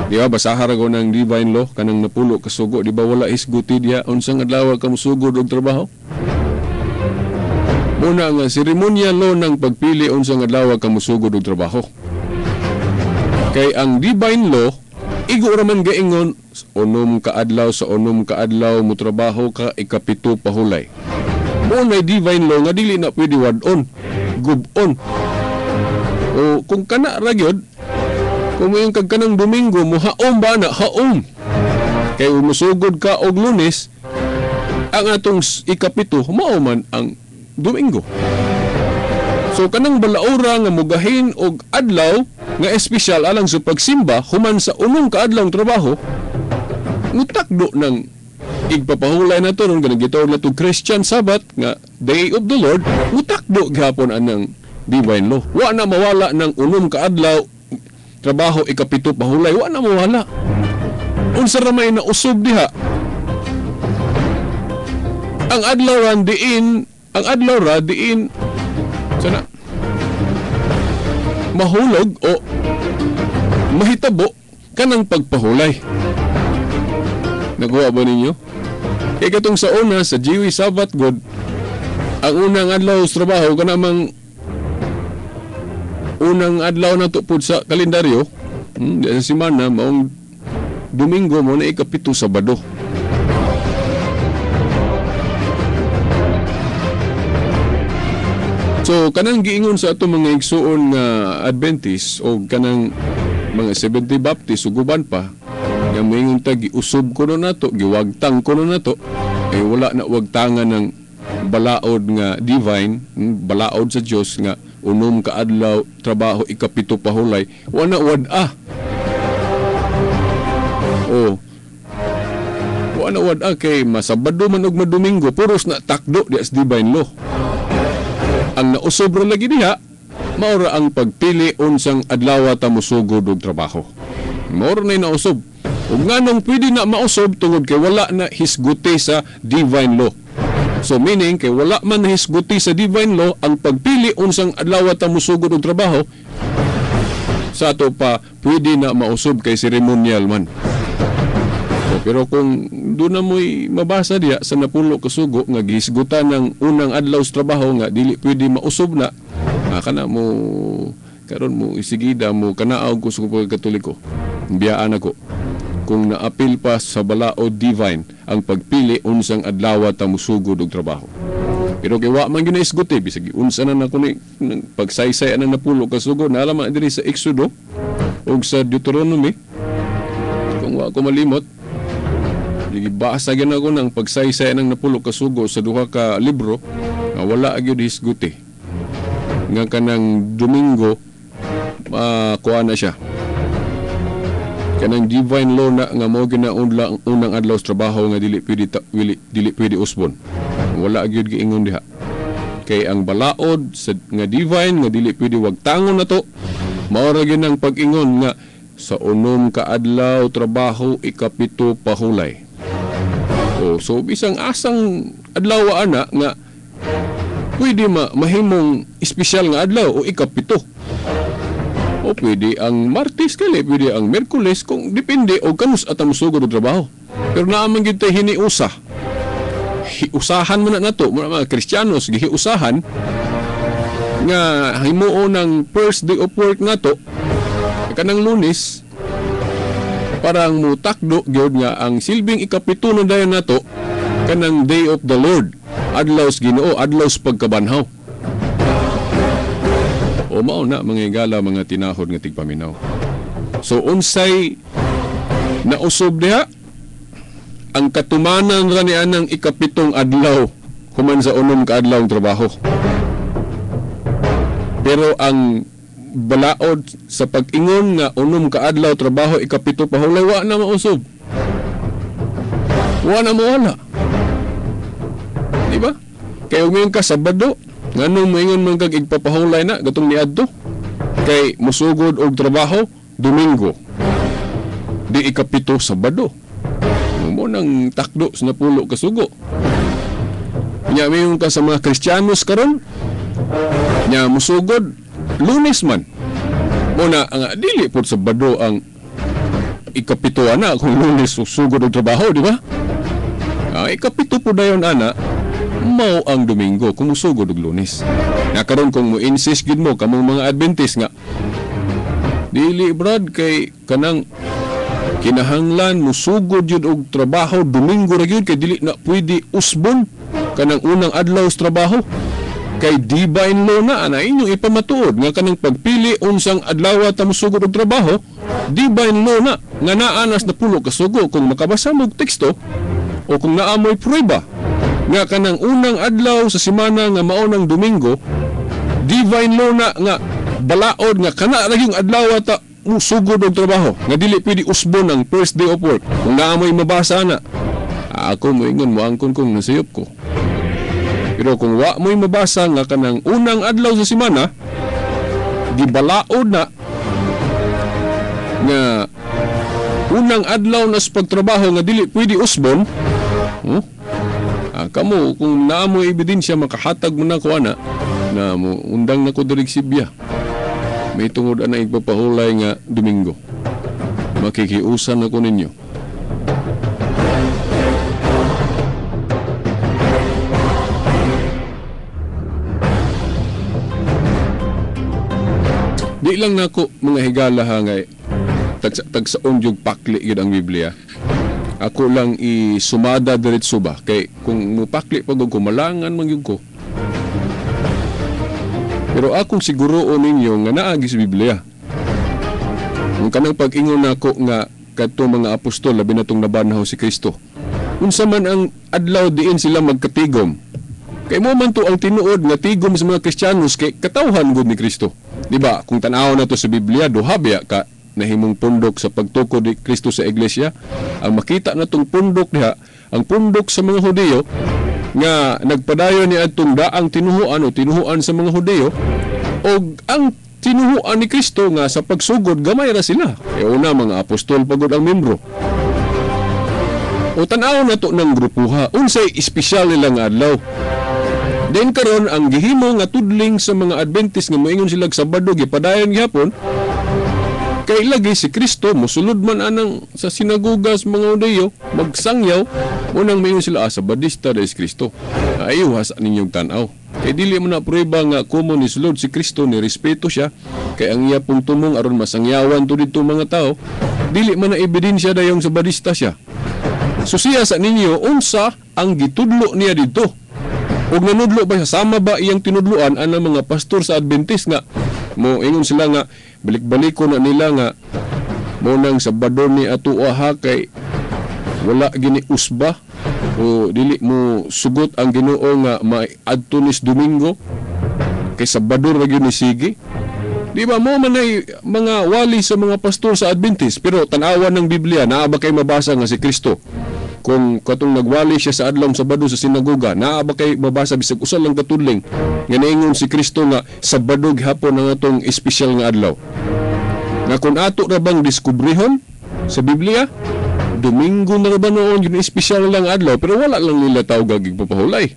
Di ba basaha ra ko ng divine law kanang napulo ka sugo, di ba wala hisguti diha unsang adlaw ka mosugod og trabaho? Muna nga seremonyal law ng pagpili unsang adlaw ka mosugod og trabaho. Kay ang divine law igo ra man gaingon unom ka adlaw sa unom ka adlaw mo trabaho ka ikapito pahulay. Muna divine law nga dili na pwede wad-on, gub-on. O kung kana ra gyud, kung moingon kag kanang Domingo mo haom ba na haom. Kay musugod ka og Lunes, ang atong ikapito mao man ang Domingo. So kanang balaura nga mugahin og adlaw nga espesyal alang sa pagsimba human sa unong kaadlawng trabaho, mutakdo ng igpapahulay na to ron kanang gitawag na to Christian Sabbath nga Day of the Lord, mutakdo gihapon anang divine law. Wa na mawala ng unom kaadlaw trabaho ikapito pahulay, wa na mawala. Unsa ra may nausog diha? Ang adlaw ra diin, ang adlaw ra diin sana mahulog o mahitabo kanang pagpahulay. Nakuha ba ninyo? Kaya katong sa una, sa Jewish Sabbath God, ang unang adlaw sa trabaho, kanamang unang adlaw na to pud sa kalendaryo, sa semana, maong Domingo mo na ikapito Sabado. So, kanang giingon sa ato mga igsuon nga Adventist o kanang mga Seventh-day Baptist ug uban pa, nga moingon ta giusob kuno nato, giwagtang kuno nato, eh wala na wagtangan ng balaod nga divine, balaod sa Dios nga unom ka adlaw trabaho ikapito pahulay, wala wad-a. Oh. Wala wad-a kay masabado man og madomingo, puros na takdo di as divine law. Ang nausob ra lagi diha, maura ang pagpili unsang adlaw ta mosugod og trabaho. Maura na nausob. Ug nganong pwede na mausog tungod kay wala na hisguti sa divine law. So meaning kay wala man hisguti sa divine law ang pagpili unsang adlaw ta mosugod og trabaho, sa ato pa pwede na mausog kay ceremonial man. So, pero kung doon na mo'y mabasa diha sa napulo ka sugo nga gihisgutan ng unang adlaw sa trabaho nga dili pwede mausog na, kana mo karon mo isigida mo kanaog ko sa pagkatoliko. Biyaan ako kung naapil pa sa balaod divine ang pagpili unsang adlaw ta mosugod og trabaho. Pero kay wa man ginaisgot bisag unsa na nako ni pagsaysay anang napulo ka sugo, naalaman diri sa Exodo ug sa Deuteronomy, kung wa ko malimot, gibasa gyud ako ng pagsaysay anang napulo ka sugo sa duha ka libro nga wala gyud hisguti nga kanang Domingo kuha na siya. Kanang divine law na nga mao ginaunla ang unang adlaw sa trabaho nga dili pwede dili pwede usbon. Wala gyud giingon diha. Kay ang balaod sa nga divine nga dili pwede wagtangon nato, mao ra gyud ang pag-ingon nga sa unom ka adlaw trabaho ikapito pahulay. O so bisang asang adlaw ana nga pwede mahimong espesyal nga adlaw o ikapito. O pwede ang Martes kali, pwede ang Miyerkules, kung depende o kanus at ang musugod og trabaho. Pero naaman gyud tay hiniusa. Hiusahan mo na nato, mga Kristiyanos gihiusahan nga himuon ng first day of work nato kanang Lunes, parang mutakdo gyud nga ang silbing ikapito na dayon nato kanang Day of the Lord, adlaw sa Ginoo, adlaw sa pagkabanhaw. O mao na mga higala, mga tinahod nga tigpaminaw. So unsay nausob diha? Ang katumanan ra ni anang ikapitong adlaw human sa unom ka adlaw ang trabaho. Pero ang balaod sa pag-ingon nga unom ka adlaw trabaho ikapito pahulay, wa na mausob. Wa na mawala. Di ba? Kay umiyon ka Sabado, nganong moingon man kag igpapahulay na gatong niadto? Kay musugod og trabaho Domingo. Di ikapito Sabado. Mo nang takdo sa napulo ka sugo. Nya moingon ka sa mga Kristiyanos karon, nya musugod Lunes man. Mo na ang dili pud Sabado ang ikapito ana kung Lunes susugod og trabaho, di ba? Ikapito pud dayon ana mao ang Domingo kung musugod og Lunes. Na karon kung mo-insist gid mo kamong mga Adventist nga dili brad kay kanang kinahanglan musugod jud og trabaho Domingo ra gyud kay dili na pwede usbon kanang unang adlaw sa trabaho. Kay divine law na ana inyong ipamatuod nga kanang pagpili unsang adlaw ta musugod og trabaho, divine law na nga naa nas napulo ka sugo kung makabasa mo og teksto o kung naa mo'y prueba nga kanang unang adlaw sa semana nga mao nang Domingo, divine law na nga balaod nga kana ra gyud adlaw ta musugod og trabaho nga dili pwede usbon ang first day of work. Kung naa mo'y mabasa na, ako moingon moangkon kung nasayop ko. Pero kung wa mo'y mabasa nga kanang unang adlaw sa semana, gibalaod na nga unang adlaw na sa pagtrabaho nga dili pwede usbon, kamo kung naa mo'y ebidensya makahatag mo na ko ana na mo undang na ko diri Sibya. May tungod ana igpapahulay nga Domingo. Makikiusan ako ninyo. Di lang nako mga higala ha nga tagsaon jug pakli gyud ang Biblia. Ako lang isumada diretso ba kay kung mupakli pag og kumalangan man gyud ko. Pero akong siguroon ninyo nga naagi sa Biblia. Kung kanang pag-ingon nako nga kadto mga apostol labi na tong nabanhaw si Kristo. Unsa man ang adlaw diin sila magkatigom. Kay mo man to ang tinuod nga tigom sa mga Kristiyanos kay katawhan gud ni Kristo. Di ba? Kung tan-aw na to sa Biblia, duha biya ka nahimong pundok sa pagtukod ni Kristo sa iglesia. Ang makita na tong pundok diha, ang pundok sa mga Hudiyo nga nagpadayon ni adtong daang tinuhuan o tinuhuan sa mga Hudiyo, og ang tinuhuan ni Kristo nga sa pagsugod gamay ra sila. E una mga apostol pagod ang membro. O tan-aw na to ng grupuha, unsay espesyal nila nga adlaw. Then karon ang gihimo nga tudling sa mga Adventist nga moingon sila Sabado gipadayon gihapon kay lagi si Kristo mosulod man anang sa sinagoga sa mga Hudiyo magsangyaw, unang moingon sila Sabadista dahil si Kristo. Ayaw sa ninyong tan-aw. Kay dili mo na prueba nga kumo ni sulod si Kristo ni respeto siya kay ang iya pong tumong aron masangyawan to didto mga tao, dili man na ebidensya dayong Sabadista siya. So siya sa ninyo unsa ang gitudlo niya didto. Og nanudlo ba siya, sama ba iyang tinudloan anang mga pastor sa Adventist nga mo ingon sila nga balik-baliko na nila nga mo nang Sabado ni atoa ha kay wala gini usba o dili mo sugot ang Ginoo nga maadto ni Domingo kay Sabado ra gyud ni sige. Di ba mo man ay mga wali sa mga pastor sa Adventist, pero tan-awan ng Biblia naa ba kay mabasa nga si Kristo kung katong nagwali siya sa adlaw Sabado sa sinagoga, naa ba kay mabasa bisag usa lang katudling nga niingon si Kristo nga Sabado gihapon ang atong espesyal nga adlaw? Nga kung ato ra bang diskubrihon sa Biblia, Domingo na ra ba noon yung espesyal lang adlaw, pero wala lang nila tawag igpapahulay.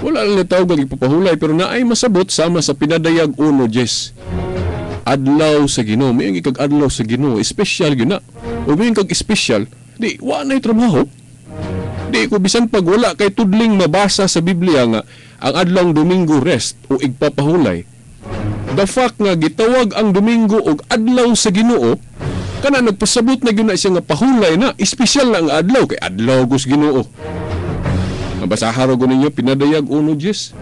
Wala lang nila tawag igpapahulay, pero naay masabot sama sa Pinadayag 1:10. Adlaw sa Ginoo, may ikag adlaw sa Ginoo, espesyal gyud na. O may kag espesyal, di wa na'y trabaho. Di ko bisan pag wala kay tudling mabasa sa Biblia nga ang adlawng Domingo rest o igpapahulay. The fact nga gitawag ang Domingo og adlaw sa Ginoo, kana nagpasabot na gyud na siya nga pahulay na, espesyal na ang adlaw kay adlaw gus Ginoo. Mabasaha ra gud ninyo Pinadayag 1:10.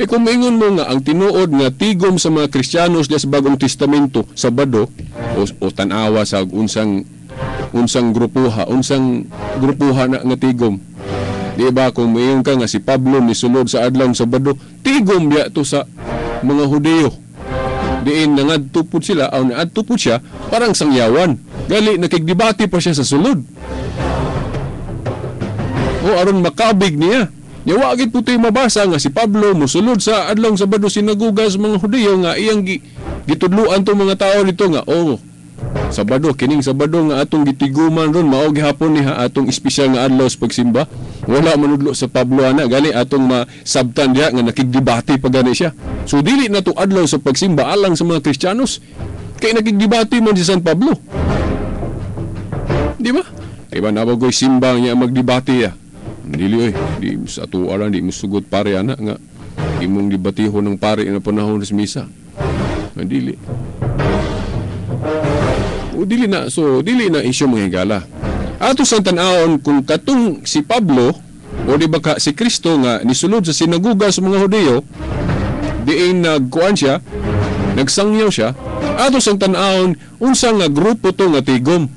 Kung maingon mo nga ang tinuod nga tigom sa mga Kristiyanos diya sa Bagong Testamento Sabado o tan-awa sa unsang grupuha, unsang grupuha na nga tigom. Di ba kung maingon ka nga si Pablo nisulod sa adlaw Sabado, tigom biya to sa mga Hudiyo. Diin nangadto pud sila aw naadto pud siya parang sangyawan. Gali nakigdebate pa siya sa sulod. O aron makabig niya. Yawa gid putoy mabasa nga si Pablo mosulod sa adlaw Sabado sinagoga sa mga Hudiyo nga iyang gitudloan tong mga tao dito nga oh Sabado kining Sabado nga atong gitiguman ron mao gihapon niha atong espesyal nga adlaw sa pagsimba. Wala manudlo sa Pablo ana gali atong masabtan diha nga nakigdebate pa gani siya. So dili na to adlaw sa pagsimba alang sa mga Kristiyanos kay nakigdebate man si San Pablo. Di ba? Iba na bagoy simba niya magdebate ya. Dili oy, di sa ato aran di musugot pare ana nga imong debatihon ng pare na panahon sa misa. Dili. O dili na, so dili na isyu mga higala. Ato sa tan-awon kung katong si Pablo o di ba ka si Kristo nga nisulod sa sinagoga sa mga Hudiyo, diin nagkuan siya, nagsangyaw siya, ato sa tan-awon unsa nga grupo to nga tigom.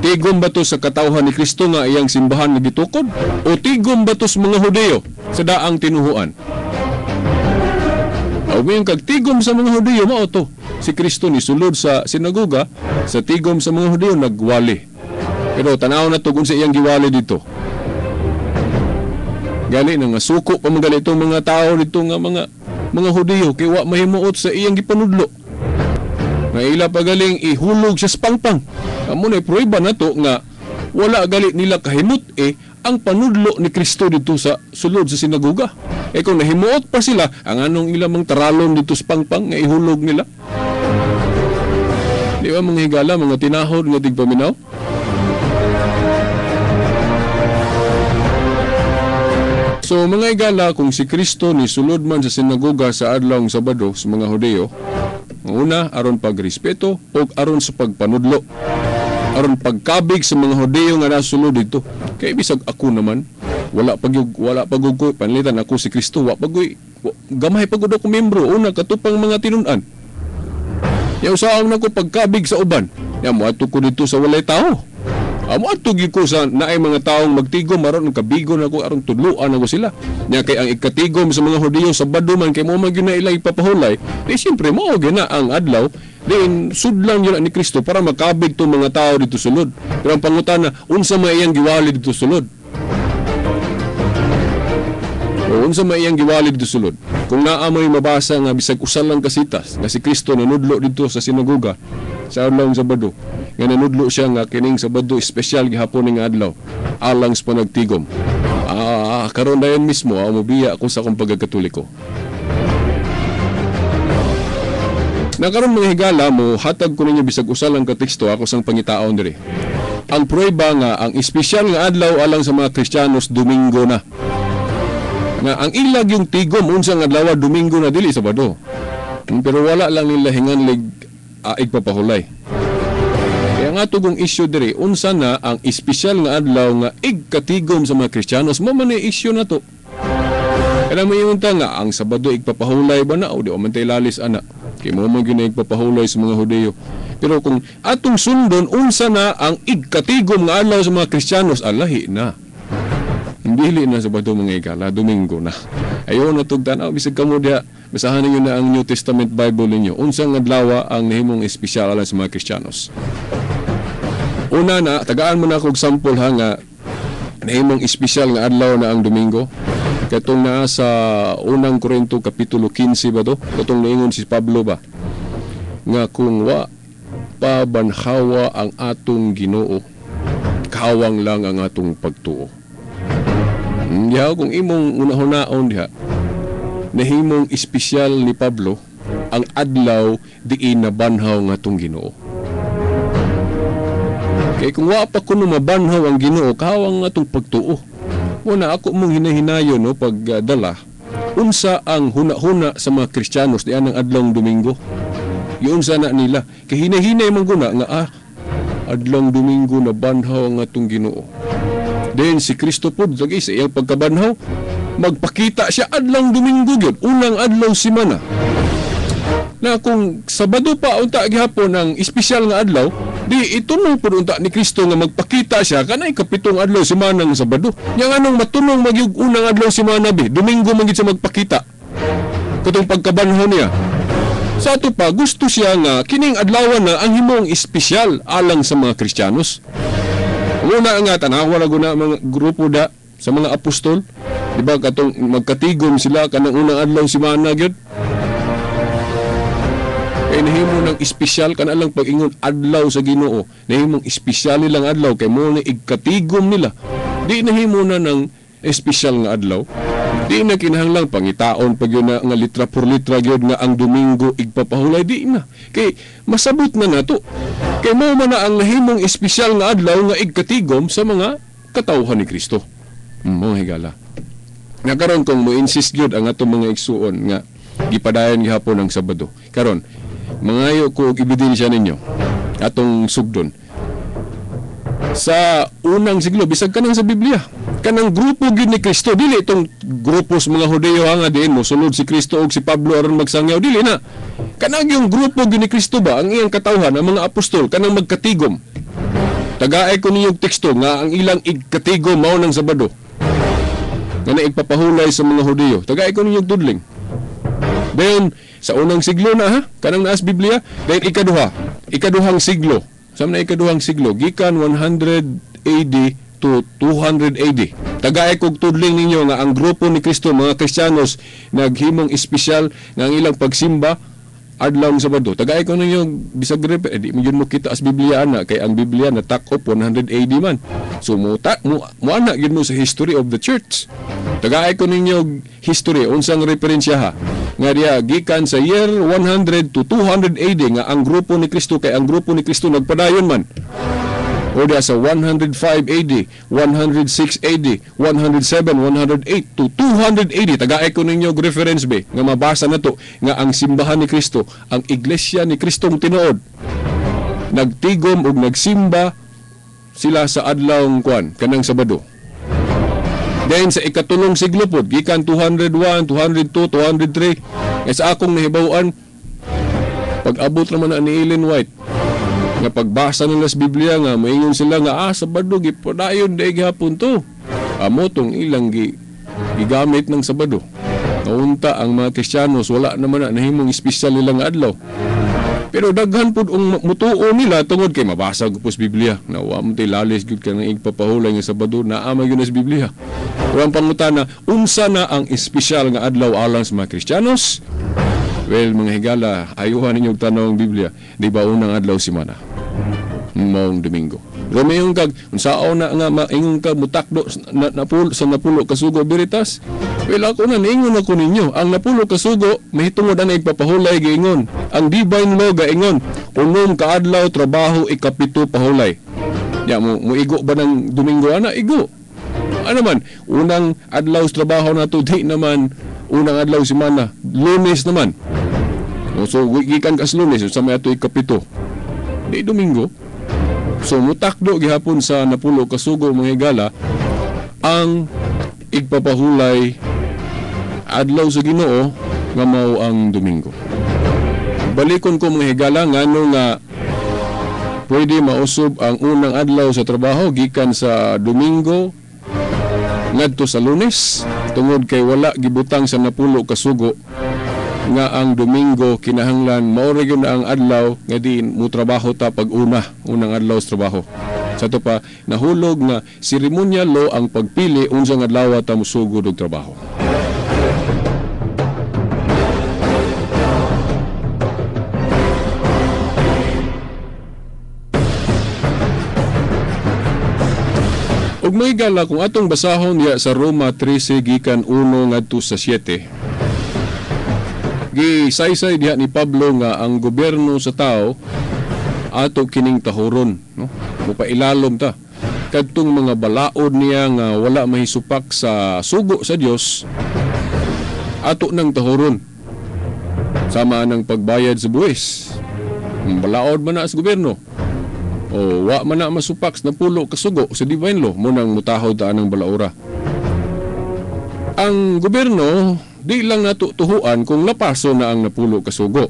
Tigom ba to sa katawhan ni Kristo nga iyang simbahan nga gitukod o tigom ba to sa mga Hudiyo sa daang tinuhuan? O mayon kag tigom sa mga Hudiyo mao to. Si Kristo nisulod sa sinagoga sa tigom sa mga Hudiyo nagwali. Pero tanaw na to kung sa iyang giwali dito. Gali na nga suko pa man gali itong mga tao dito nga mga Hudiyo kay wa mahimuot sa iyang gipanudlo. Nga ila pa galing ihulog siya sa pangpang. Amo na prueba na to nga wala gali nila kahimot ang panudlo ni Kristo dito sa sulod sa sinagoga. Kung nahimuot pa sila, ang anong ila mang taralon dito sa pangpang nga ihulog nila. Di ba mga higala, mga tinahod nga tigpaminaw? So mga higala, kung si Kristo ni sulod man sa sinagoga sa adlawng Sabado sa mga Hudiyo, una, aron pagrespeto o aron sa pagpanudlo. Aron pagkabig sa mga Hudiyo nga nasulod dito. Kay bisag ako naman, wala pag ko, panlitan ako si Kristo, wa pag gamay pag ako membro, una katupang mga tinun-an. Ya usaon na ko pagkabig sa uban. Ya moadto ko dito sa walay tao. Moadto gyud ko sa naay mga taong magtigom aron kabigon ako aron tudloan ako sila. Nya kay ang ikatigom sa mga Hudiyo Sabado man kay mo man gyud na ila ipapahulay. Di siyempre mao gyud na ang adlaw din sudlan gyud ni Kristo para makabig tong mga tao dito sulod. Pero ang pangutana unsa may iyang giwali dito sulod? O unsa may iyang giwali dito sulod? Kung naa mo'y mabasa nga bisag usa lang kasitas nga si Kristo nanudlo dito sa sinagoga sa adlaw Sabado, nga nanudlo siya nga kining Sabado espesyal gihapon ning adlaw alang sa panagtigom. Karon dayon mismo mobiya ako sa akong pagkakatoliko. Na karon mga higala mo hatag ko ninyo bisag usa lang ka teksto ako sang pangitaon diri. Ang prueba nga ang espesyal nga adlaw alang sa mga Kristiyanos Domingo na. Nga ang ilag yung tigom unsang adlaw Domingo na dili Sabado. Pero wala lang nila hinganlig igpapahulay. Kaya nga tugong issue diri unsa na ang espesyal nga adlaw nga igkatigom sa mga Kristiyanos mo man ni issue na to. Kaya mo ingon ta nga ang Sabado igpapahulay ba na o di man tay lalis ana. Kay mo man gyud igpapahulay sa mga Hudiyo. Pero kung atong sundon unsa na ang igkatigom nga adlaw sa mga Kristiyanos alahi na. Dili na Sabado mga igala, Domingo na. Ayon na tugtan, bisag kamo diha, basahan ninyo na ang New Testament Bible ninyo. Unsang adlaw ang nahimong espesyal alang sa mga Kristiyanos. Una na, tagaan mo na akong sample ha nga nahimong espesyal nga adlaw na ang Domingo. Katong naa sa unang Korinto kapitulo 15 ba to? Katong naingon si Pablo ba? Nga kung wa pa banhawa ang atong Ginoo, kawang lang ang atong pagtuo. Diha, kung imong unahon-naon diha, nahimong espesyal ni Pablo ang adlaw diin nabanhaw nga atong Ginoo. Kay kung wa pa kuno mabanhaw ang Ginoo, kawang atong pagtuo. Muna ako mong hinahinayon no pagdala unsa ang huna-huna sa mga Kristiyanos diyan ang adlong Domingo. Giunsa na nila kay hinahinay man guna nga adlong Domingo nabanhaw ang atong Ginoo. Then si Kristo pod lagi sa iyang pagkabanhaw Magpakita siya adlong Domingo gyud, unang adlaw semana. Na kung Sabado pa unta gihapon ang espesyal nga adlaw, di itunong pud unta ni Kristo nga magpakita siya kanay kapitong adlaw semana nga Sabado. Nya nganong matunong magyug unang adlaw semana bi, Domingo man gid siya magpakita. Katong pagkabanhaw niya. Sa ato pa gusto siya nga kining adlawan na ang himong espesyal alang sa mga Kristiyanos. Una nga tanawa ra guna mga grupo da sa mga apostol, di ba katong magkatigom sila kanang unang adlaw semana gyud. Kay nahimo ng espesyal kana lang pag-ingon adlaw sa Ginoo, nahimong espesyal nilang adlaw kay mo ni igkatigom nila. Di nahimo na ng espesyal nga adlaw. Di na kinahanglang pangitaon pag yun na nga litra por litra gyud nga ang Domingo igpapahulay, di na. Kay masabot na nato. Kay mao man na ang nahimong espesyal nga adlaw nga igkatigom sa mga katawhan ni Kristo. Mga higala. Nga karon kung mo-insist gyud ang atong mga igsuon nga gipadayon gihapon ang Sabado. Karon mangayo ko og ebidensya ninyo atong sugdon. Sa unang siglo bisag kanang sa Biblia, kanang grupo gyud ni Kristo, dili itong grupo sa mga Hudeo nga diin mo sulod si Kristo og si Pablo aron magsangyaw, dili na. Kanang yung grupo gyud ni Kristo ba ang iyang katawhan, ang mga apostol kanang magkatigom. Tagaay ko ninyong teksto nga ang ilang igkatigom mao ng Sabado. Nga na igpapahulay sa mga Hudeo. Tagaay ko ninyong tudling. Then sa unang siglo na ha, kanang naas Biblia, then ikaduhang siglo. Sa na ikaduhang siglo, gikan 100 AD to 200 AD. Tagaay kog tudling ninyo nga ang grupo ni Kristo, mga Kristiyanos, naghimong espesyal nga ang ilang pagsimba adlaw ng Sabado. Tagaay ko ninyo bisag di yun mo kita as Biblia ana kay ang Biblia na takop 100 AD man. So mo ana yun mo sa history of the church. Tagaay ko ninyo history unsang referensya ha. Nga diya gikan sa year 100 to 200 AD nga ang grupo ni Kristo, kay ang grupo ni Kristo nagpadayon man. O diya sa 105 AD, 106 AD, 107, 108 to 200 AD. Tagaay ko ninyo reference be nga mabasa na to nga ang simbahan ni Kristo, ang iglesia ni Kristong tinuod, nagtigom og nagsimba sila sa adlawng kuan kanang Sabado. Then sa ikatulong siglo pod, gikan 201, 202, 203, eh, sa akong nahibaw-an, pag-abot naman na ni Ellen White, nga pagbasa nila sa Biblia nga maingon sila nga Sabado gipadayon day gihapon to. Amo tong ilang gigamit ng Sabado. Naunta ang mga Kristiyanos wala naman na nahimong espesyal nila nga adlaw. Pero daghan pud ang mutuo nila tungod kay mabasa ko sa Biblia. Na wa mo tay lalis gyud ka nang igpapahulay nga Sabado, naa man gyud sa Biblia. Pero ang pangutana, unsa na ang espesyal nga adlaw alang sa mga Kristiyanos? Well, mga higala, ayuhan ninyo og tan-aw ang Biblia. Di ba unang adlaw semana? Maong Domingo. Rumayon kag unsaon na nga maingon ka mutakdo na, sa napulo kasugo Veritas? Well, ako na niingon ako ninyo. Ang napulo kasugo mahitungod ang igpapahulay giingon. Ang divine law gaingon, unom ka adlaw trabaho, ikapito pahulay. Ya mo muigo ba ng Domingo ana? Igo. Ano man, unang adlaw sa trabaho nato di naman unang adlaw semana, Lunes naman. So gikan kas Lunes sa may ato ikapito. Di Domingo. So mutakdo gihapon sa napulo kasugo mga higala ang igpapahulay adlaw sa Ginoo nga mao ang Domingo. Balikon ko mga higala ngano nga pwede mausab ang unang adlaw sa trabaho gikan sa Domingo ngadto sa Lunes tungod kay wala gibutang sa napulo kasugo nga ang Domingo kinahanglan mao ra gyud ang adlaw nga diin mo trabaho ta pag unang adlaw sa trabaho. Sa ato pa nahulog nga seremonyal law ang pagpili unsang adlaw ta mosugod og trabaho. Ug may gala kung atong basahon diya sa Roma 13 gikan 1 ngadto sa 7. Gisaysay diha ni Pablo nga ang gobyerno sa tao ato kining tahuron, no? Mupailalom ta kadtong mga balaod niya nga wala mahisupak sa sugo sa Dios, ato nang tahuron. Sama nang pagbayad sa buwis. Balaod man na sa gobyerno. O wa man na masupak sa napulo kasugo sa divine law, mo nang mutahod ta anang balaora. Ang gobyerno di lang nato tuhuan kung lapaso na ang 10 ka sugo.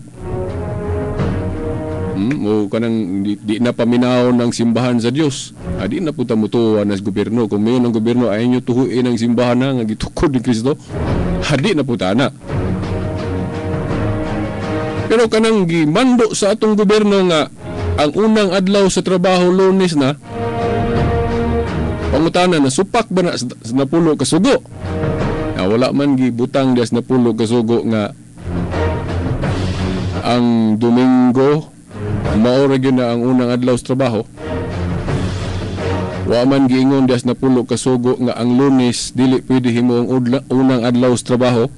O kanang di na paminaw ng simbahan sa Dios. Di na puta mutuwa na sa gobyerno. Kung mayon ang gobyerno ay inyo tuhuin ang simbahan na nga gitukod ni Kristo, di na puta na. Pero kanang gimando sa atong gobyerno nga ang unang adlaw sa trabaho Lunes na, pangutana na supak ba na sa 10 ka sugo? Na wala man gibutang dias 10 ka sugo nga ang Domingo mao ra gyud na ang unang adlaw sa trabaho. Wa man giingon dias 10 ka sugo nga ang Lunes dili pwede himo ang unang adlaw sa trabaho.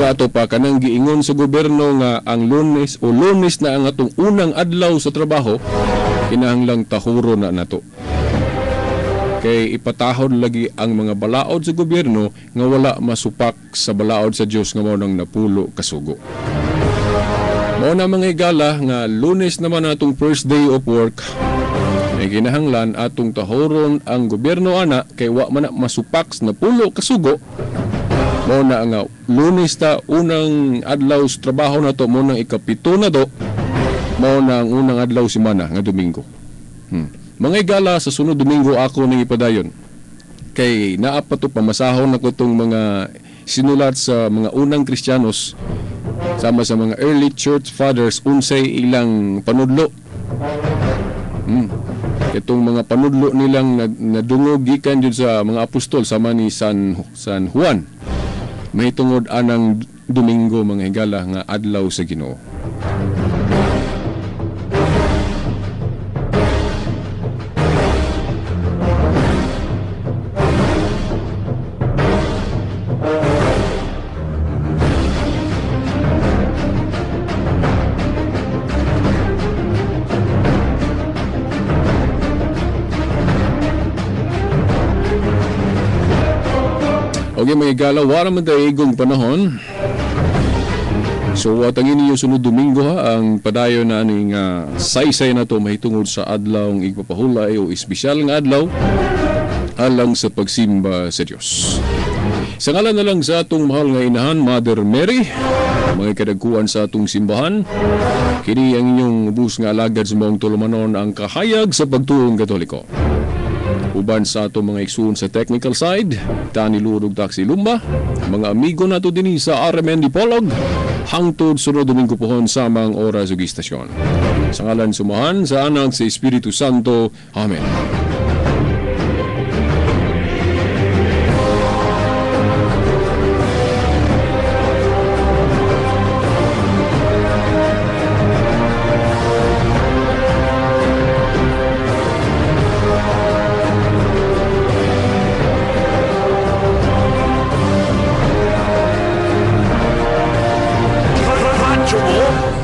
Sa ato pa kanang giingon sa gobyerno nga ang Lunes o Lunes na ang atong unang adlaw sa trabaho, kinahanglang tahuro na nato. Kay ipatahod lagi ang mga balaod sa gobyerno nga wala masupak sa balaod sa Dios nga mao nang 10 ka sugo. Mao na mga higala nga Lunes naman atong first day of work. May kinahanglan atong tahoron ang gobyerno ana kay wa man na masupak sa 10 ka sugo. Mao na nga Lunes ta unang adlaw sa trabaho nato, mao nang 7 na do, mao na ang unang adlaw semana nga Domingo. Mga higala, sa sunod Domingo ako nang ipadayon. Kay naa pa to pamasahon nako tong mga sinulat sa mga unang Kristiyanos sama sa mga early church fathers unsay ilang panudlo. Itong mga panudlo nilang nadungog gikan jud sa mga apostol sama ni San Juan. Mahitungod anang Domingo mga higala nga adlaw sa Ginoo. Okay mga higala, wala man tayo igong panahon. So watangin ninyo sunod Domingo ha, ang padayon na aning saysay na to mahitungod sa adlaw igpapahulay o espesyal nga adlaw alang sa pagsimba sa Dios. Sa ngalan na lang sa atong mahal nga inahan, Mother Mary, mga kadagkuan sa atong simbahan, kini ang inyong ubos nga alagad sa maong tulumanon ang kahayag sa pagtuong Katoliko. Uban sa atong mga igsuon sa technical side, Tani Lurog Taxi Lumba, mga amigo nato dinhi sa RMN Dipolog, hangtod sunod Domingo pohon samang oras ug istasyon. Sa ngalan sumahan sa Anak sa Espiritu Santo. Amen.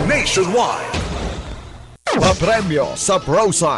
Nationwide. Papremyo sa ProSign.